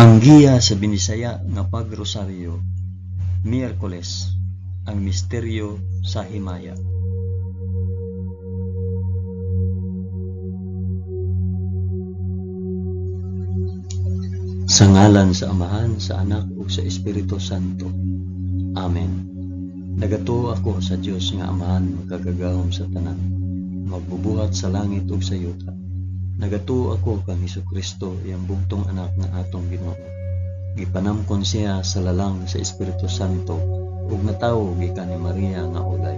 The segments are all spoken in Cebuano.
Ang giya sa Binisaya nga Pagrosaryo, Miyerkules, ang misteryo sa himaya. Sa ngalan sa Amahan, sa Anak ug sa Espiritu Santo. Amen. Nagatuo ako sa Dios nga Amahan makagagahom sa tanan, magbubuhat sa langit ug sa yuta. Nagatuo ako kang Hesukristo, iyang bugtong anak nga atong Ginoo. Gipanamkon siya sa lalang sa Espiritu Santo ug natawo gikan ni Maria nga ulay.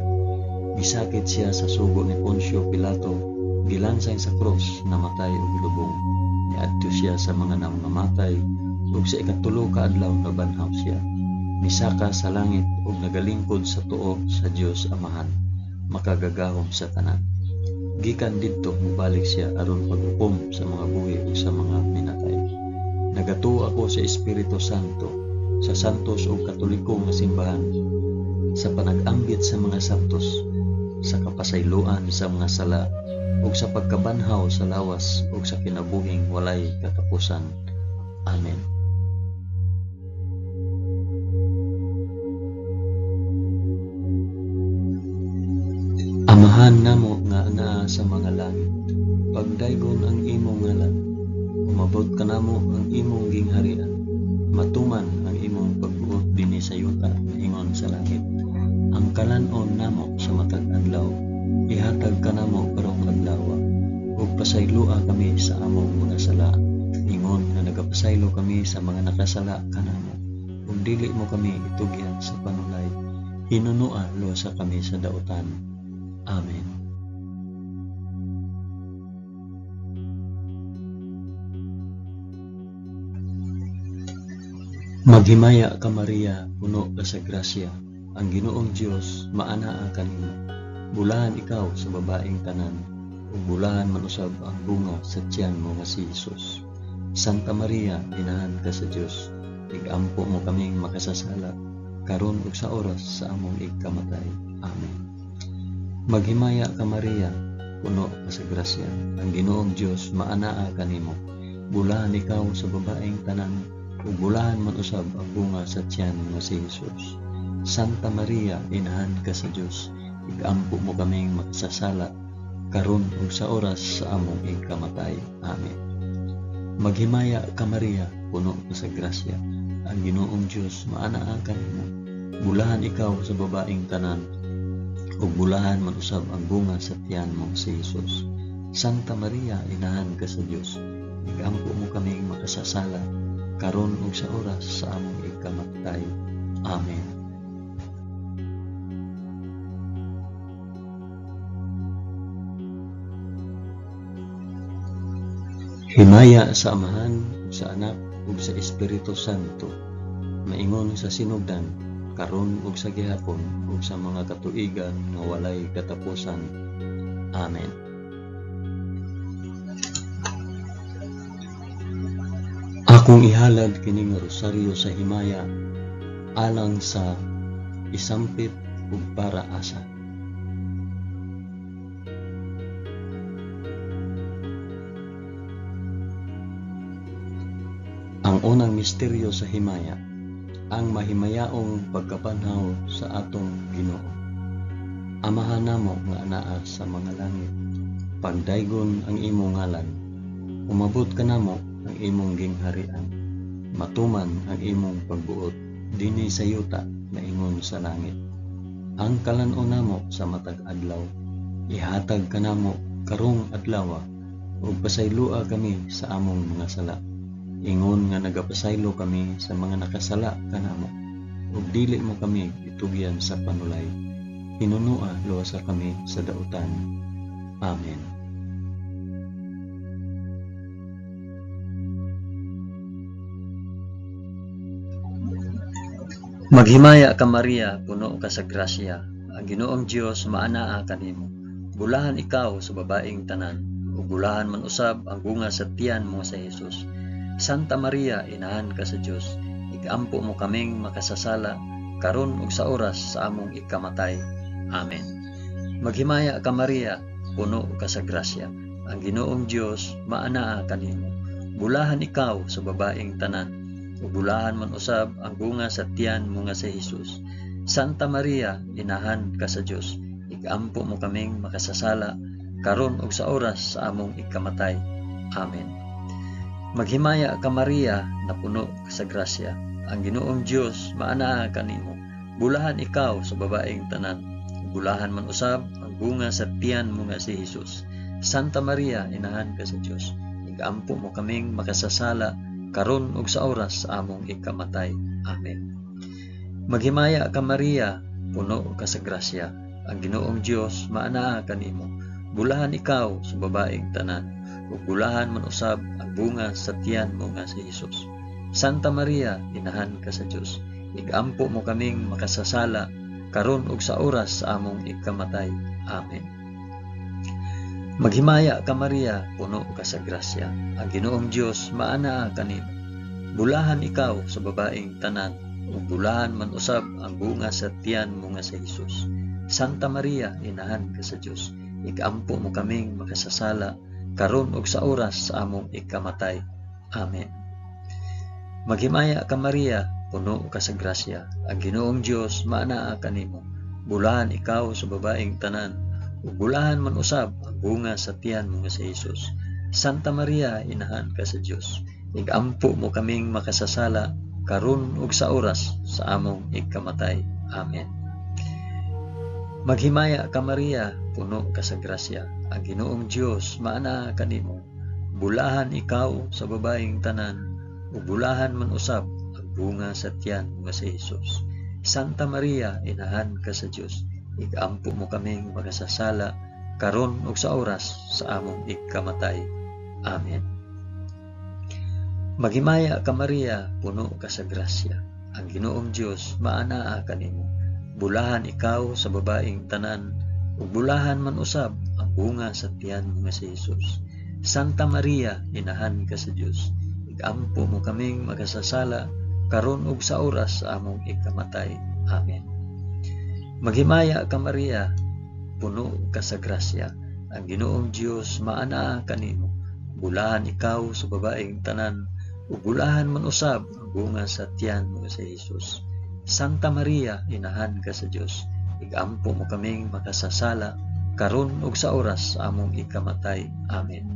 Gisakit siya sa sugo ni Poncio Pilato, gilansang sa krus, namatay ug gilubong. Niadto siya sa mga nangamatay ug sa ikatulo ka adlaw nabanhaw siya. Misaka sa langit ug nagalingkod sa tuo sa Dios Amahan, makagagahom sa tanan. Gikan didto mobalik siya aron paghukom sa mga buhi ug sa mga minatay. Nagatuo ako sa Espiritu Santo, sa santos ug katoliko nga simbahan, sa panag-ambit sa mga santos, sa kapasayloan sa mga sala, ug sa pagkabanhaw sa lawas ug sa kinabuhing walay katapusan. Amen. Amahan namo nga anaa sa mga langit, pagdaygon ang imong ngalan, umabot kanamo ang imong gingharian, matuman ang imong pagbuot dinhi sa yuta ingon sa langit. Ang kalan-on namo sa matag adlaw, ihatag kanamo karong adlawa, ug pasayloa kami sa among mga sala, ingon nga nagapasaylo kami sa mga nakasala kanamo, ug dili mo kami itugyan sa panulay, hinunua luwasa kami sa dautan. Amen. Maghimaya ka Maria, puno ka sa grasya, ang Ginoong Dios maanaa kanimo. Bulahan ikaw sa babaeng tanan, ug bulahan man usab ang bunga sa tiyan mo nga si Jesus. Santa Maria, inahan ka sa Dios, igampo mo kaming makasasala, karon ug sa oras sa among igkamatay. Amen. Maghimaya ka Maria, puno ka sa grasya, ang Ginoong Dios maanaa kanimo. Bulahan ikaw sa babaeng tanan, ug bulahan man usab ang bunga sa tiyan nga si Jesus. Santa Maria, inahan ka sa Dios, igampo mo kaming makasasala, karon ug sa oras sa among igkamatay. Amen. Maghimaya ka Maria, puno ka sa grasya, ang Ginoong Dios maanaa kanimo. Bulahan ikaw sa babaeng tanan, ug bulahan man usab ang bunga sa tiyan mo si Jesus. Santa Maria, inahan ka sa Dios, igampo mo kaming makasasala, karon ug sa oras sa among ikamatay. Amen. Himaya sa Amahan, ug sa Anak, ug sa Espiritu Santo, maingon sa sinugdan, karon ug sa gihapon, ug sa mga katuigan nga walay katapusan. Amen. Akong ihalad kining rosaryo sa himaya alang sa isampit ug para asa. Ang unang misteryo sa himaya, ang mahimayaong pagkabanhaw sa atong Ginoo. Amahan namo nga anaa sa mga langit, pagdaygon ang imong ngalan, umabot kanamo ang imong gingharian, matuman ang imong pagbuot dinhi sa yuta maingon sa langit. Ang kalan-on namo sa matag adlaw, ihatag kanamo karong adlawa, ug pasayloa kami sa among mga sala, ingon nga nagapasaylo kami sa mga nakasala kanamo, ug dili mo kami itugyan sa panulay, hinunua luwasa kami sa dautan. Amen. Maghimaya ka Maria, puno ka sa grasya, ang Ginoong Dios maanaa kanimo. Bulahan ikaw sa babaeng tanan, ug bulahan man usab ang bunga sa tiyan mo sa Jesus. Santa Maria, inahan ka sa Dios, igampo mo kaming makasasala, karon ug sa oras sa among ikamatay. Amen. Maghimaya ka Maria, puno ka sa grasya, ang Ginoong Dios maanaa kanimo. Bulahan ikaw sa babaeng tanan, ug bulahan man usab ang bunga sa tiyan mo nga si Hesus. Santa Maria, inahan ka sa Dios, igampo mo kaming makasasala karon ug sa oras sa among ikamatay. Amen. Maghimaya ka Maria, napuno ka sa grasya. Ang Ginoong Dios maanaa kanimo. Bulahan ikaw sa babaeng tanan. Bulahan man usab ang bunga sa tiyan mo nga si Hesus. Santa Maria, inahan ka sa Dios, igampo mo kaming makasasala karon ug sa oras sa among ikamatay. Amen. Maghimaya ka Maria, puno ka sa grasya. Ang Ginoong Dios maanaa kanimo. Bulahan ikaw sa babaeng tanan, ug bulahan man usab ang bunga sa tiyan mo nga si Hesus. Santa Maria, inahan ka sa Dios, igampo mo kaming makasasala karon ug sa oras sa among ikamatay. Amen. Maghimaya ka Maria, puno ka sa grasya. Ang Ginoong Dios maanaa kanimo. Bulahan ikaw sa babaeng tanan, ug bulahan man usab ang bunga sa tiyan mo nga si Hesus. Santa Maria, inahan ka sa Dios, igampo mo kaming makasasala karon ug sa oras sa among ikamatay. Amen. Maghimaya ka Maria, puno ka sa grasya. Ang Ginoong Dios maanaa kanimo. Bulahan ikaw sa babaeng tanan, ug bulahan man usab ang bunga sa tiyan mo nga si Hesus. Santa Maria, inahan ka sa Dios, igampo mo kaming makasasala karon ug sa oras sa among ikamatay. Amen. Maghimaya ka Maria, puno ka sa grasya. Ang Ginoong Dios maanaa kanimo. Bulahan ikaw sa babaeng tanan, ug bulahan man usab ang bunga sa tiyan mo nga si Hesus. Santa Maria, inahan ka sa Dios, igampo mo kaming makasasala karon ug sa oras sa among ikamatay. Amen. Maghimaya ka Maria, puno ka sa grasya. Ang Ginoong Dios maanaa kanimo. Bulahan ikaw sa babaeng tanan, ug bulahan man usab ang bunga sa tiyan mo nga si Hesus. Santa Maria, inahan ka sa Dios, igampo mo kaming makasasala karon ug sa oras sa among ikamatay. Amen. Maghimaya ka Maria, puno ka sa grasya. Ang Ginoong Dios maanaa kanimo. Bulahan ikaw sa babaeng tanan, ug bulahan man usab ang bunga sa tiyan mo nga si Hesus. Santa Maria, inahan ka sa Dios, igampo mo kaming makasasala karon ug sa oras sa among ikamatay. Amen.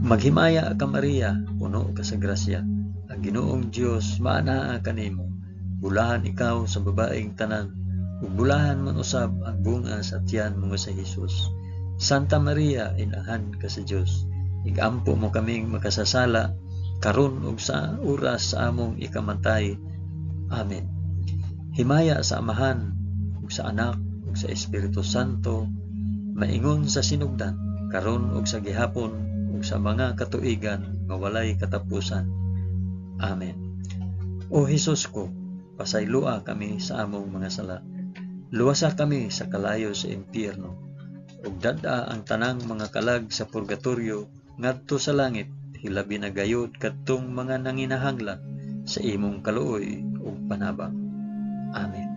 Maghimaya ka Maria, puno ka sa grasya. Ang Ginoong Dios maanaa kanimo. Bulahan ikaw sa babaeng tanan, ug bulahan man usab ang bunga sa tiyan mo nga si Hesus. Santa Maria, inahan ka sa Dios, igampo mo kaming makasasala karon ug sa oras sa among ikamatay. Amen. Himaya sa Amahan ug sa Anak ug sa Espiritu Santo, maingon sa sinugdan, karon ug sa gihapon ug sa mga katuigan nga walay katapusan. Amen. O Hesus ko, pasayloa kami sa among mga sala. Luwasa kami sa kalayo sa impyerno, ug dad-a ang tanang mga kalag sa purgatorio ngadto sa langit, hilabi na gayud kadtong mga nanginahanglan sa imong kaluoy ug panabang. Amen.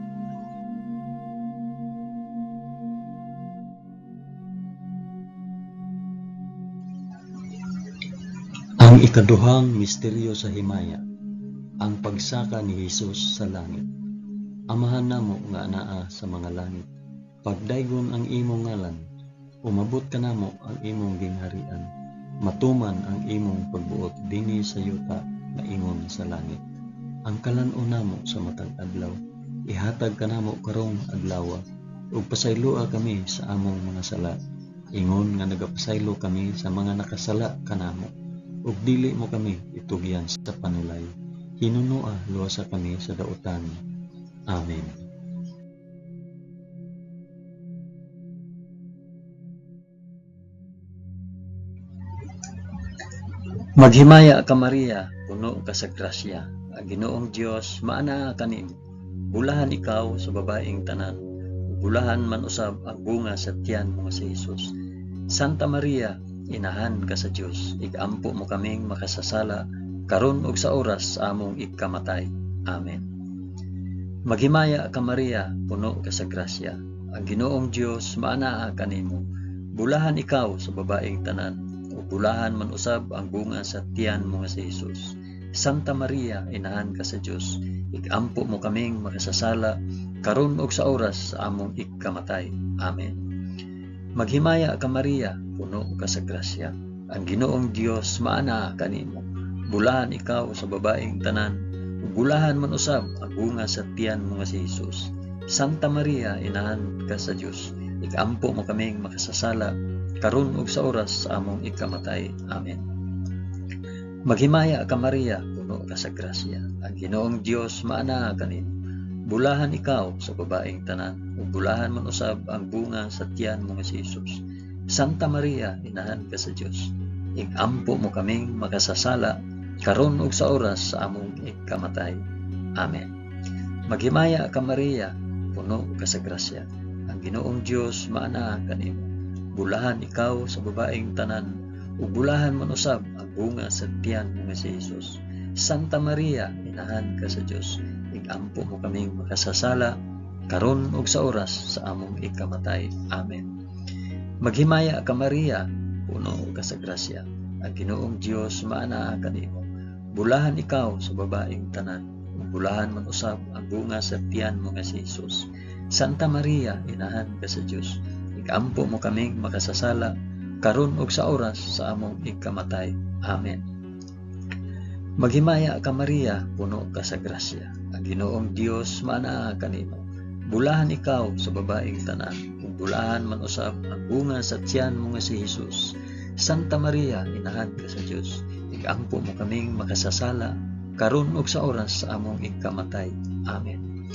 Ang ikaduhang misteryo sa himaya, ang pagsaka ni Hesus sa langit. Amahan namo nga anaa sa mga langit, pagdaygon ang imong ngalan, umabot kanamo ang imong gingharian, matuman ang imong pagbuot dinhi sa yuta maingon sa langit. Ang kalan-on namo sa matag adlaw, ihatag kanamo karong adlawa, ug pasayloa kami sa among mga sala, ingon nga nagapasaylo kami sa mga nakasala kanamo, ug dili mo kami itugyan sa panulay. Hinunoa luwasa kami sa dautan. Amen. Maghimaya ka Maria, puno ka sa grasya. Ang Ginoong Dios maanaa kanimo. Bulahan ikaw sa babaeng tanan, ug bulahan man usab ang bunga sa tiyan mo nga si Hesus. Santa Maria, inahan ka sa Dios, igampo mo kaming makasasala karon ug sa oras sa among ikamatay. Amen. Maghimaya ka Maria, puno ka sa grasya. Ang Ginoong Dios maanaa kanimo. Bulahan ikaw sa babaeng tanan, ug bulahan man usab ang bunga sa tiyan mo nga si Hesus. Santa Maria, inahan ka sa Dios, igampo mo kaming makasasala karon ug sa oras sa among ikamatay. Amen. Maghimaya ka Maria, puno ka sa grasya. Ang Ginoong Dios maanaa kanimo. Bulahan ikaw sa babaeng tanan, ug bulahan man usab ang bunga sa tiyan mo nga si Jesus. Santa Maria, inahan ka sa Dios, ikampo mo kaming makasasala karon ug sa oras sa among ikamatay. Amen. Maghimaya ka Maria, puno ka sa grasya. Ang Ginoong Dios maanaa kanimo. Bulahan ikaw sa babaeng tanan, ug bulahan man usab ang bunga sa tiyan mo nga si Jesus. Santa Maria, inahan ka sa Dios, igampo mo kaming makasasala karon ug sa oras sa among ikamatay. Amen. Maghimaya ka Maria, puno ka sa grasya. Ang Ginoong Dios maanaa kanimo. Bulahan ikaw sa babaeng tanan, ug bulahan man usab ang bunga sa tiyan mo nga si Jesus. Santa Maria, inahan ka sa Dios, igampo mo kaming makasasala karon ug sa oras sa among ikamatay. Amen. Maghimaya ka Maria, puno ka sa grasya. Ang Ginoong Dios maanaa kanimo. Bulahan ikaw sa babaeng tanan, ug bulahan man usab ang bunga sa tiyan mo nga si Jesus. Santa Maria, inahan ka sa Dios, igampo mo kaming makasasala karon ug sa oras sa among ikamatay. Amen. Maghimaya ka Maria, puno ka sa grasya. Ang Ginoong Dios maanaa kanimo. Bulahan ikaw sa babaeng tanan, ug bulahan man usab ang bunga sa tiyan mo nga si Jesus. Santa Maria, inahan ka sa Dios, igampo mo kaming makasasala karon ug sa oras sa among ikamatay. Amen.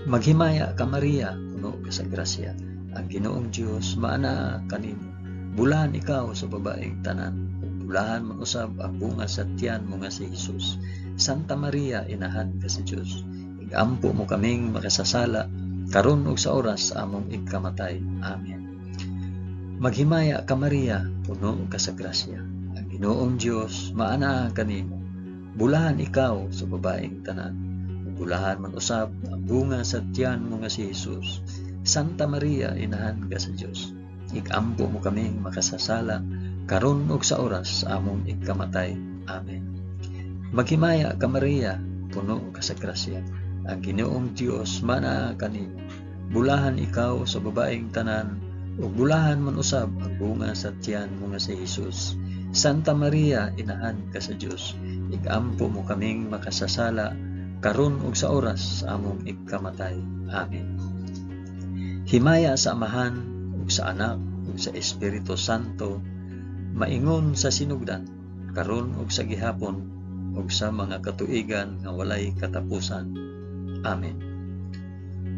Maghimaya ka Maria, puno ka sa grasya. Ang Ginoong Dios maanaa kanimo. Bulahan ikaw sa babaeng tanan, ug bulahan man usab ang bunga sa tiyan mo nga si Jesus. Santa Maria, inahan ka sa Dios, igampo mo kaming makasasala karon ug sa oras sa among ikamatay. Amen. Maghimaya ka Maria, puno ka sa grasya. Ang Ginoong Dios maanaa kanimo. Bulahan ikaw sa babaeng tanan, ug bulahan man usab ang bunga sa tiyan mo nga si Jesus. Santa Maria, inahan ka sa Dios, igampo mo kaming makasasala karon ug sa oras sa among ikamatay. Amen. Maghimaya ka Maria, puno ka sa grasya. Ang Ginoong Dios maanaa kanimo. Bulahan ikaw sa babaeng tanan, ug bulahan man usab ang bunga sa tiyan mo nga si Jesus. Santa Maria, inahan ka sa Dios, igampo mo kaming makasasala karon ug sa oras sa among ikamatay. Amen. Himaya sa Amahan ug sa Anak ug sa Espiritu Santo, maingon sa sinugdan, karon ug sa gihapon ug sa mga katuigan nga walay katapusan. Amen.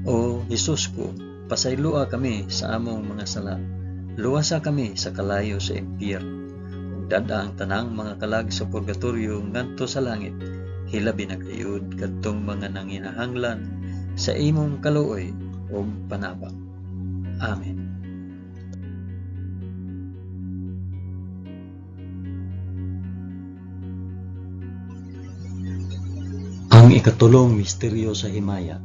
O Hesus ko, pasayloa kami sa among mga sala. Luwasa kami sa kalayo sa impyerno. Ug dad-a ang tanang mga kalag sa purgatorio ngadto sa langit. Hilabi na gayud kadtong mga nanginahanglan sa imong kaluoy ug panabang. Amen. Ang ikatulong misteryo sa himaya,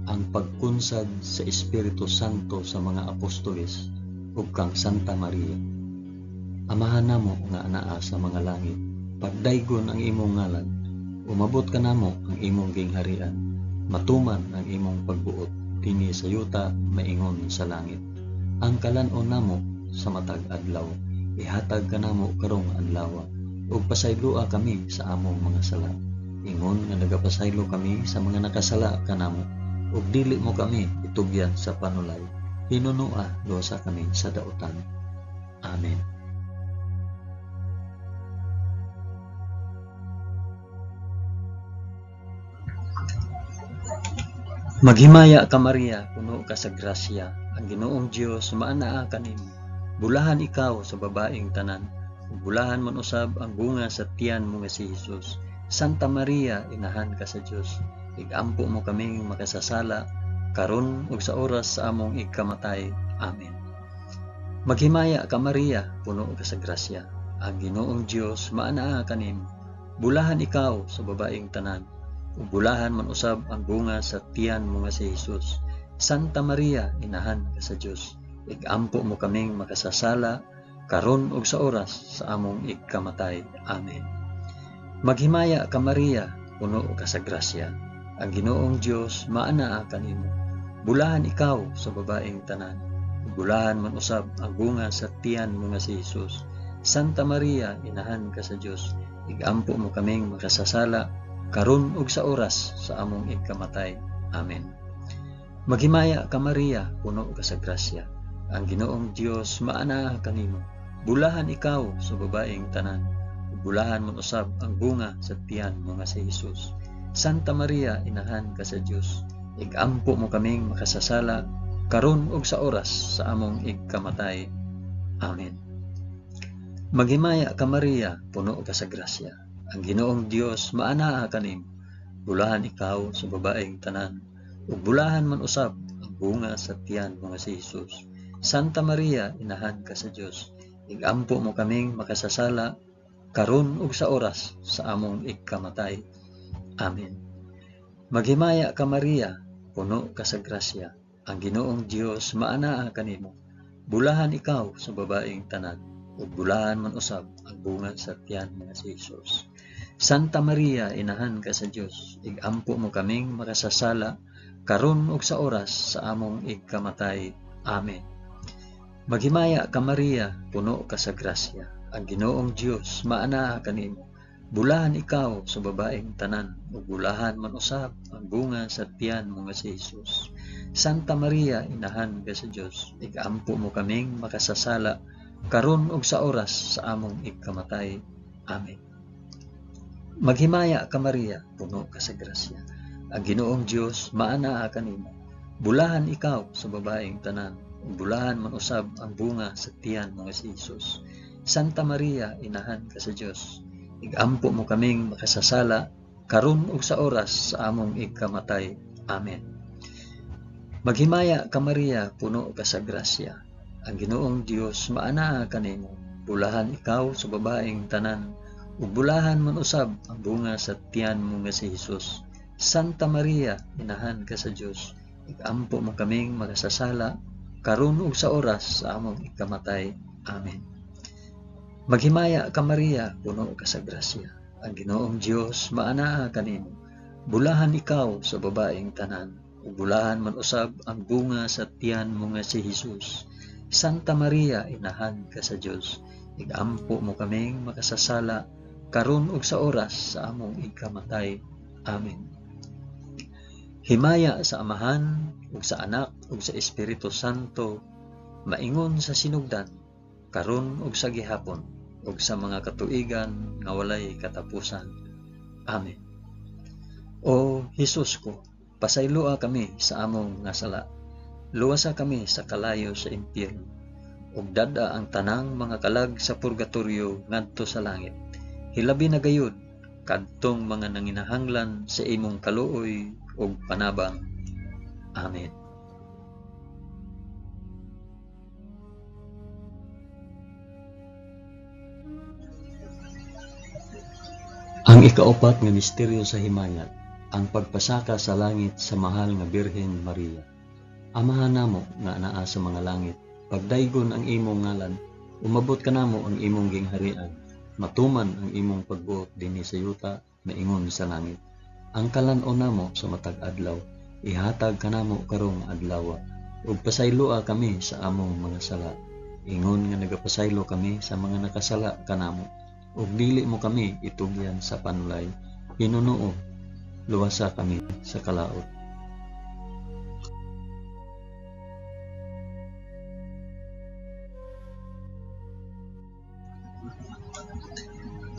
ang pagkunsad sa Espiritu Santo sa mga apostoles ug kang Santa Maria. Amahan namo nga anaa sa mga langit, pagdaygon ang imong ngalan, umabot kanamo ang imong gingharian, matuman ang imong pagbuot dinhi sa yuta maingon sa langit. Ang kalan-on namo sa matag adlaw, ihatag kanamo karong adlaw, ug pasayloa kami sa among mga sala, ingon nga nagapasaylo kami sa mga nakasala kanamo, ug dili mo kami itugyan sa panulay, hinunoa luwasa kami sa dautan. Amen. Maghimaya ka Maria, puno ka sa grasya, ang Ginoong Dios maanaa kanimo. Bulahan ikaw sa babaeng tanan, ug bulahan man usab ang bunga sa tiyan mo nga si Jesus. Santa Maria, inahan ka sa Dios, igampo mo kaming makasasala karon ug sa oras sa among ikamatay. Amen. Maghimaya ka Maria, puno ka sa grasya, ang Ginoong Dios maanaa kanimo. Bulahan ikaw sa babaeng tanan, ug bulahan man usab ang bunga sa tiyan mo nga si Jesus. Santa Maria, inahan ka sa Dios, igampo mo kaming makasasala karon ug sa oras sa among ikamatay. Amen. Maghimaya ka Maria, puno ka sa grasya. Ang Ginoong Dios maanaa kanimo. Bulahan ikaw sa babaeng tanan. Bulahan man usab ang bunga sa tiyan mo nga si Hesus. Santa Maria, inahan ka sa Dios, igampo mo kaming makasasala karon ug sa oras sa among ikamatay. Amen. Maghimaya ka Maria, puno ka sa grasya. Ang Ginoong Dios maanaa kanimo. Bulahan ikaw sa babaeng tanan. Bulahan man usab ang bunga sa tiyan mo nga si Hesus. Santa Maria, inahan ka sa Dios, igampo mo kaming makasasala karon ug sa oras sa among igkamatay. Amen. Maghimaya ka Maria, puno ka sa grasya. Ang Ginoong Dios maanaa kanimo. Bulahan ikaw sa babaeng tanan, ug bulahan man usab ang bunga sa tiyan mo nga si Hesus. Santa Maria, inahan ka sa Dios, igampo mo kaming makasasala karon ug sa oras sa among igkamatay. Amen. Maghimaya ka Maria, puno ka sa grasya. Ang Ginoong Dios maanaa kanimo. Bulahan ikaw sa babaeng tanan, ug bulahan man usab ang bunga sa tiyan mo nga si Hesus. Santa Maria, inahan ka sa Dios, igampo mo kaming makasasala karon ug sa oras sa among igkamatay. Amen. Maghimaya ka Maria, puno ka sa grasya. Ang Ginoong Dios maanaa kanimo. Bulahan ikaw sa babaeng tanan, ug bulahan man usab ang bunga sa tiyan mo nga si Hesus. Santa Maria, inahan ka sa Dios, igampo mo kaming makasasala karon ug sa oras sa among igkamatay. Amen. Maghimaya ka Maria, puno ka sa grasya. Ang Ginoong Dios maanaa kanimo. Bulahan ikaw sa babaeng tanan, ug bulahan man usab ang bunga sa tiyan mo nga si Hesus. Santa Maria, inahan ka sa Dios, igampo mo kaming makasasala karon ug sa oras sa among igkamatay. Amen. Maghimaya ka Maria, puno ka sa grasya. Ang Ginoong Dios maanaa kanimo. Bulahan ikaw sa babaeng tanan, ug bulahan man usab ang bunga sa tiyan mo nga si Hesus. Santa Maria, inahan ka sa Dios, igampo mo kaming makasasala karon ug sa oras sa among ikamatay. Amen. Maghimaya ka Maria, puno ka sa grasya. Ang Ginoong Dios maanaa kanimo. Bulahan ikaw sa babaeng tanan, ug bulahan man usab ang bunga sa tiyan mo nga si Hesus. Santa Maria, inahan ka sa Dios, igampo mo kaming makasasala karon ug sa oras sa among ikamatay. Amen. Himaya sa Amahan ug sa Anak ug sa Espiritu Santo, maingon sa sinugdan, karon ug sa gihapon, ug sa mga katuigan nga walay katapusan. Amen. O Hesus ko, pasayloa kami sa among nga sala. Luwasa kami sa kalayo sa impyerno, ug dad-a ang tanang mga kalag sa purgatorio ngadto sa langit. Hilabi na gayud kadtong mga nanginahanglan sa imong kaluoy ug panabang. Amen. Ang ikaupat nga misteryo sa himayat, ang pagpasaka sa langit sa mahal nga Birhen Maria. Amahan namo nga anaa sa mga langit, pagdaygon ang imong ngalan, umabot kanamo ang imong gingharian, matuman ang imong pagbuot dinhi sa yuta maingon sa langit. Ang kalan-on namo sa matag adlaw, ihatag kanamo karong adlaw, ug pasayloa kami sa among mga sala, ingon nga nagapasaylo kami sa mga nakasala kanamo. Ug dili mo kami itugyan sa panulay, hinunuo, luwasa kami sa kalaot.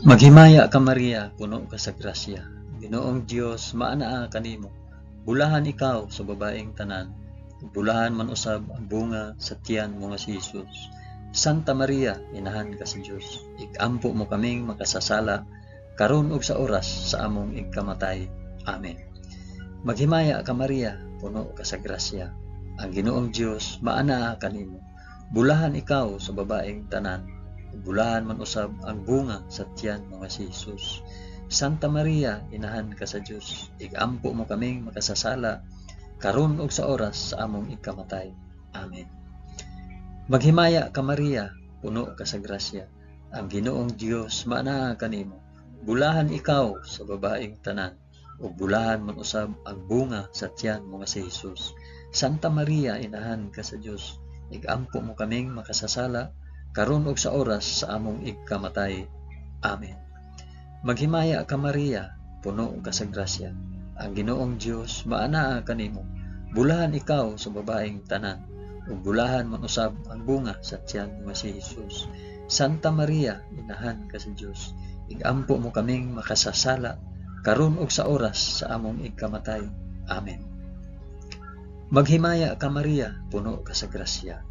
Maghimaya ka Maria, puno ka sa grasya. Ginoong Dios maanaa kanimo. Bulahan ikaw sa babaeng tanan, ug bulahan man usab ang bunga sa tiyan mo nga si Hesus. Santa Maria, inahan ka sa Dios, igampo mo kaming makasasala karon ug sa oras sa among igkamatay. Amen. Maghimaya ka Maria, puno ka sa grasya. Ang Ginoong Dios maanaa kanimo. Bulahan ikaw sa babaeng tanan, ug bulahan man usab ang bunga sa tiyan mo nga si Hesus. Santa Maria, inahan ka sa Dios, igampo mo kaming makasasala karon ug sa oras sa among ikamatay. Amen. Maghimaya ka Maria, puno ka sa grasya. Ang Ginoong Dios maanaa kanimo. Bulahan ikaw sa babaeng tanan, ug bulahan man usab ang bunga sa tiyan mo nga si Jesus. Santa Maria, inahan ka sa Dios, igampo mo kaming makasasala, karon ug sa oras sa among igkamatay. Amen. Maghimaya ka Maria, puno ka sa grasya. Ang Ginoong Dios maanaa kanimo. Bulahan ikaw sa babaeng tanan, ug bulahan man usab ang bunga sa tiyan mo nga si Jesus. Santa Maria, inahan ka sa Dios, igampo mo kaming makasasala, karon ug sa oras sa among igkamatay. Amen. Maghimaya ka Maria, puno ka sa grasya.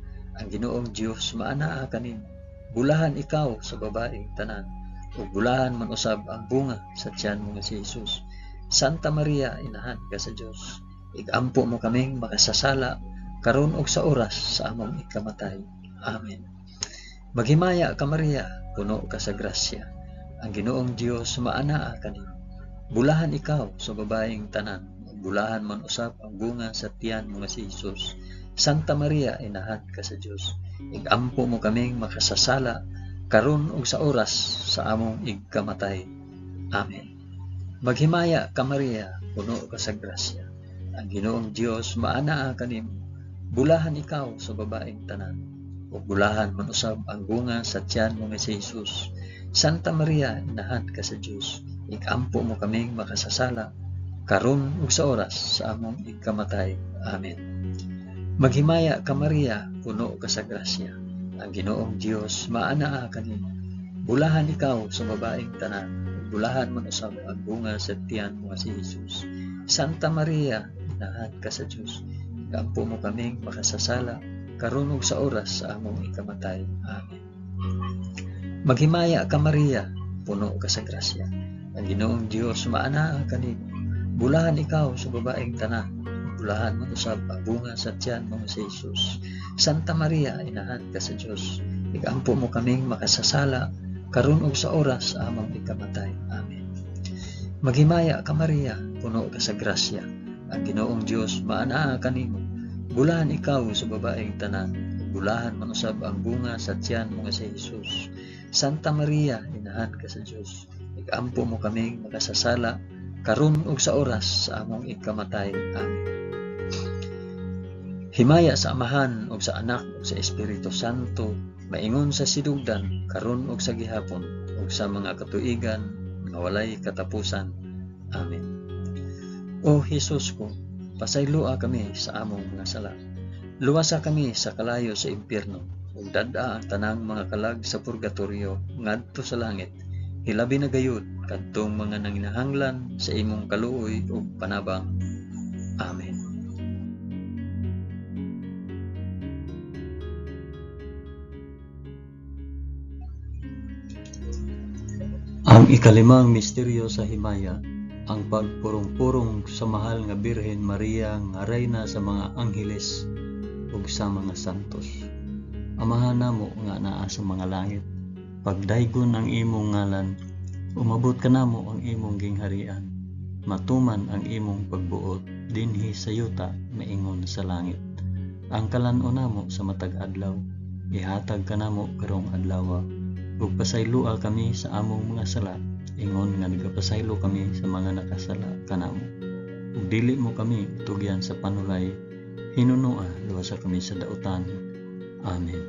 Ang Ginoong Dios maanaa kanimo. Bulahan ikaw sa babaeng tanan, ug bulahan man usab ang bunga sa tiyan mo nga si Jesus. Santa Maria, inahan ka sa Dios, igampo mo kaming makasasala, karon ug sa oras sa among ikamatay. Amen. Maghimaya ka Maria, puno ka sa grasya. Ang Ginoong Dios maanaa kanimo. Bulahan ikaw sa babaeng tanan, ug bulahan man usab ang bunga sa tiyan mo nga si Jesus. Santa Maria, inahan ka sa Dios, igampo mo kaming makasasala, karon ug sa oras sa among igkamatay. Amen. Maghimaya ka Maria, puno ka sa grasya. Ang Ginoong Dios maanaa kanimo. Bulahan ikaw sa babaeng tanan, ug bulahan man usab ang bunga sa tiyan mo nga si Jesus. Santa Maria, inahan ka sa Dios, igampo mo kaming makasasala, karon ug sa oras sa among igkamatay. Amen. Maghimaya ka Maria, puno ka sa grasya. Ang Ginoong Dios maanaa kanimo. Bulahan ikaw sa babaeng tanan, ug bulahan man usab ang bunga sa tiyan mo nga si Jesus. Santa Maria, inahan ka sa Dios, igampo mo kaming makasasala, karon ug sa oras sa among ikamatay. Amen. Maghimaya ka Maria, puno ka sa grasya. Ang Ginoong Dios maanaa kanimo. Bulahan ikaw sa babaeng tanan, ug bulahan man usab ang bunga sa tiyan mo nga si Jesus. Santa Maria, inahan ka sa Dios, igampo mo kaming makasasala, karon ug sa oras sa among ikamatay. Amen. Maghimaya ka Maria, puno ka sa grasya. Ang Ginoong Dios maanaa kanimo. Bulahan ikaw sa babaeng tanan, ug bulahan man usab ang bunga sa tiyan mo nga si Jesus. Santa Maria, inahan ka sa Dios, igampo mo kaming makasasala, karon ug sa oras sa among ikamatay. Amen. Himaya sa Amahan ug sa Anak ug sa Espiritu Santo, maingon sa sidugdan, karon ug sa gihapon, ug sa mga katuigan nga walay katapusan. Amen. O Hesus ko, pasayloa kami sa among mga sala. Luwasa kami sa kalayo sa impyerno, ug dad-a ang tanang mga kalag sa purgatorio ngadto sa langit. Hilabi na gayud kadtong mga nanginahanglan sa imong kaluoy ug panabang. Amen. Ang ikalimang misteryo sa himaya, ang pagpurong-purong sa mahal nga Birhen Maria nga reyna sa mga angheles ug sa mga santos. Amahan namo nga naa sa mga langit, pagdaygon ang imong ngalan, umabot kanamo ang imong gingharian, matuman ang imong pagbuot dinhi sa yuta maingon sa langit. Ang kalan-on namo sa matag adlaw, ihatag kanamo karong adlawa, ug pasayloa kami sa among mga sala, ingon nga nagapasaylo kami sa mga nakasala kanamo. Ug dili mo kami itugyan sa panulay, hinunoa luwasa kami sa dautan. Amen.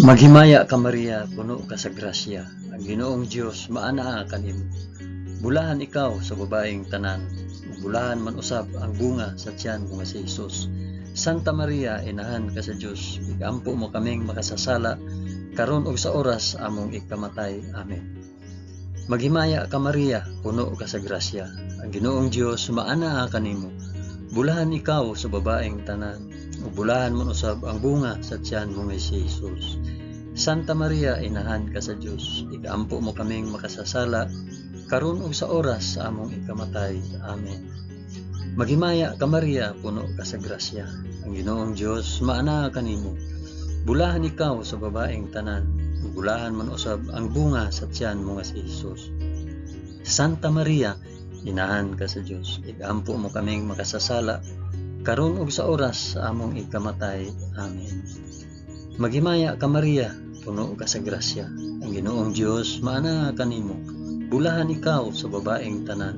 Maghimaya ka Maria, puno ka sa grasya. Ang Ginoong Dios maanaa kanimo. Bulahan ikaw sa babaeng tanan, ug bulahan man usab ang bunga sa tiyan mo nga si Jesus. Santa Maria, inahan ka sa Dios, igampo mo kaming makasasala, karon ug sa oras among ikamatay. Amen. Maghimaya ka Maria, puno ka sa grasya. Ang Ginoong Dios maanaa kanimo. Bulahan ikaw sa babaeng tanan, ug bulahan man usab ang bunga sa tiyan mo nga si Jesus. Santa Maria, inahan ka sa Dios, igampo mo kaming makasasala, karon ug sa oras sa among ikamatay. Amen. Maghimaya ka Maria, puno ka sa grasya. Ang Ginoong Dios maanaa kanimo. Bulahan ikaw sa babaeng tanan, ug bulahan man usab ang bunga sa tiyan mo nga si Jesus. Santa Maria, inahan ka sa Dios, igampo mo kaming makasasala, karon ug sa oras sa among ikamatay. Amen. Maghimaya ka Maria, puno ka sa grasya, ang Ginoong Dios maanaa kanimo. Bulahan ikaw sa babaeng tanan,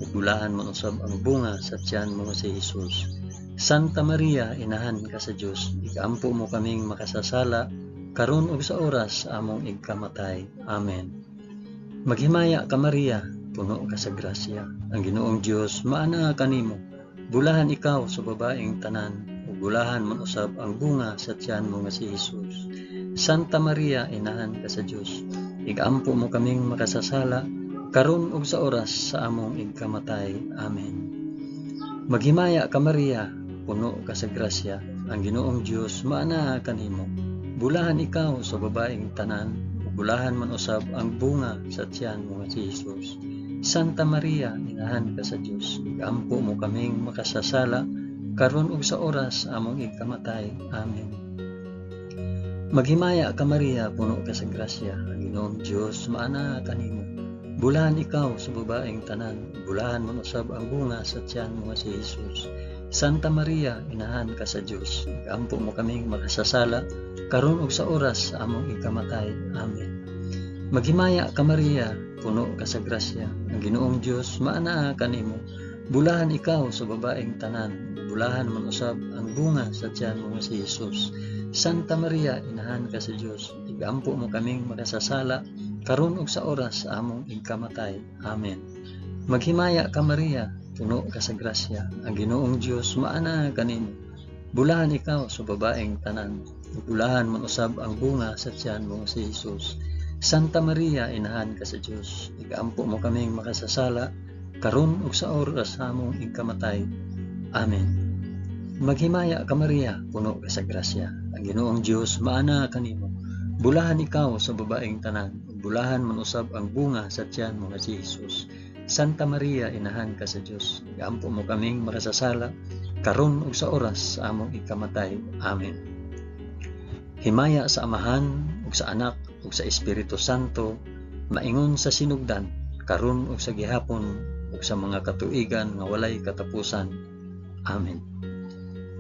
ug bulahan man usab ang bunga sa tiyan mo nga si Hesus. Santa Maria, inahan ka sa Dios, ikampo mo kaming makasasala, karon ug sa oras sa among igkamatay. Amen. Maghimaya ka Maria, puno ka sa grasya, ang Ginoong Dios maanaa kanimo. Bulahan ikaw sa babaeng tanan, ug bulahan man usab ang bunga sa tiyan mo nga si Hesus. Santa Maria, inahan ka sa Dios, igampo mo kaming makasasala, karon ug sa oras sa among igkamatay. Amen. Maghimaya ka Maria, puno ka sa grasya, ang Ginoong Dios maanaa kanimo. Bulahan ikaw sa babaeng tanan, ug bulahan man usab ang bunga sa tiyan mo nga si Hesus. Santa Maria, inahan ka sa Dios, igampo mo kaming makasasala, karon ug sa oras sa among igkamatay. Amen. Maghimaya ka Maria, puno ka sa grasya, ang Ginoong Dios maanaa kanimo. Bulahan ikaw sa babaeng tanan, bulahan man usab ang bunga sa tiyan mo nga si Hesus. Santa Maria, inahan ka sa Dios, igampo mo kaming makasasala, karon ug sa oras sa among ikamatay. Amen. Maghimaya ka Maria, puno ka sa grasya, ang Ginoong Dios maanaa kanimo. Bulahan ikaw sa babaeng tanan, bulahan man usab ang bunga sa tiyan mo nga si Hesus. Santa Maria, inahan ka sa Dios, igampo mo kaming makasasala, karon ug sa oras sa among igkamatay. Amen. Maghimaya ka Maria, puno ka sa grasya, ang Ginoong Dios maanaa kanimo. Bulahan ikaw sa babaeng tanan, ug bulahan man usab ang bunga sa tiyan mo nga si Hesus. Santa Maria, inahan ka sa Dios, igampo mo kaming makasasala, karon ug sa oras sa among igkamatay. Amen. Maghimaya ka Maria, puno ka sa grasya, ang Ginoong Dios maanaa kanimo. Bulahan ikaw sa babaeng tanan, ug bulahan man usab ang bunga sa tiyan mo nga si Hesus. Santa Maria, inahan ka sa Dios, igampo mo kaming makasasala, karon ug sa oras sa among ikamatay. Amen. Himaya sa Amahan ug sa Anak ug sa Espiritu Santo, maingon sa sinugdan, karon ug sa gihapon ug sa mga katuigan nga walay katapusan. Amen.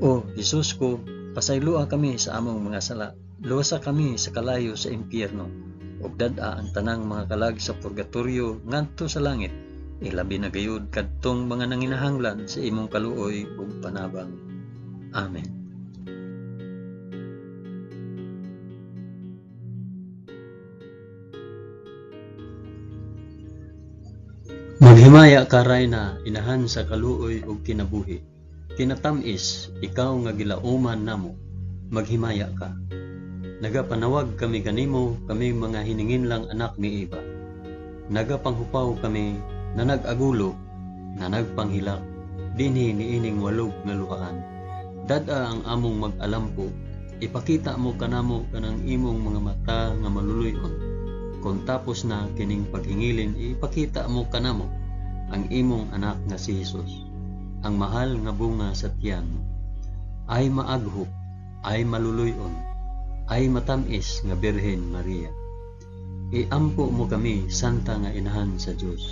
O Hesus ko, pasayloa kami sa among mga sala, luwasa kami sa kalayo sa impyerno, ug dad-a ang tanang mga kalag sa purgatorio ngadto sa langit, ilabi na gayud kadtong mga nanginahanglan sa imong kaluoy ug panabang. Amen. Maghimaya ka Rayna, inahan sa kaluoy ug kinabuhi. Kinatamis, ikaw nga gilauman namo, maghimaya ka. Nagapanawag kami kanimo, kami mga hininginlang anak ni Eva. Nagapanghupaw kami na nag-agulo, na nagpanghilak, dinhi niining walog nga luhaan. Dad-a ang among mag-alampo, ipakita mo kanamo kanang imong mga mata nga maluluy-on. Kung tapos na kining paghingilin, ipakita mo kanamo ang imong anak nga si Hesus, ang mahal nga bunga sa tiyan mo. Ay maaghop, ay maluluy-on, ay matamis nga Birhen Maria. Iampo mo kami, Santa nga Inahan sa Dios,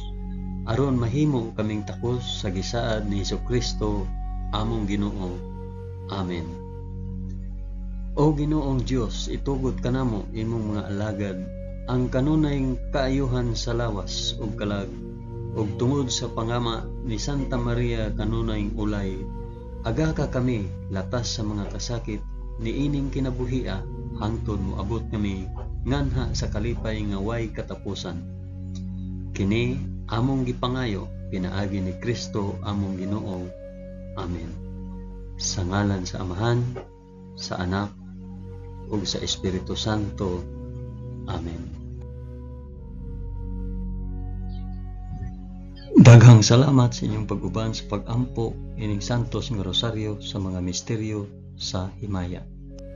aron mahimo kaming takos sa gisaad ni Hesukristo among Ginoo. Amen. O Ginoong Dios, itugot kanamo imong mga alagad ang kanunay kaayuhan sa lawas ug kalag, ug tungod sa pangama ni Santa Maria kanunay ulay, agaka kami latas sa mga kasakit niining kinabuhia hangtod moabot kami nganha sa kalipay nga way katapusan. Kini among gipangayo pinaagi ni Kristo among Ginoo. Amen. Sa ngalan sa Amahan, sa Anak, ug sa Espiritu Santo. Amen. Daghang salamat sa inyong pag-uban sa pag-ampo ining Santos nga Rosaryo sa mga misteryo sa himaya.